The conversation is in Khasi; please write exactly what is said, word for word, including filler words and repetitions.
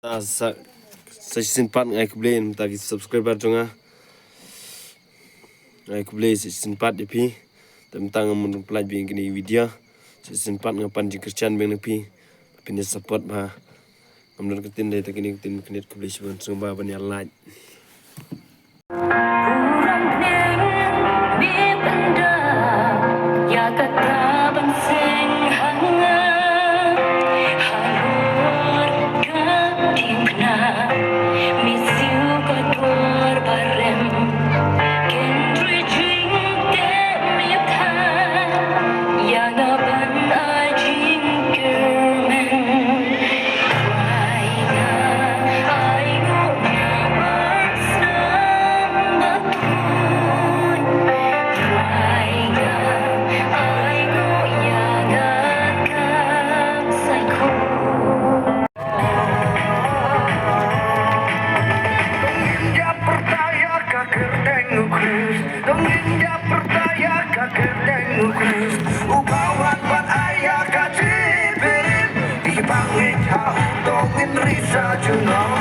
Sa sa sa shisien pat nga ai khublei mynta ki subscriber jong nga. Nga ai khublei sa shisien pat ïa phi. Te mynta ngam pynlait bha ïa kine ki video. Sa shisien pat nga pan jingkyrshan biang na phi. Phin ïa support bha. Ngam don ka ktien dei, te kine ki ktien khyndiat, khublei shibun, sngewbha ban ïa like. Dong ngin ïa pyrta ïa ka kyrteng u Khrist. Dong ngin ïa pyrta ïa ka kyrteng u Khrist. U ba wan ban ai ïa ka jingpynim. Dei ba ngeit ha u, to ngin ri sa junom.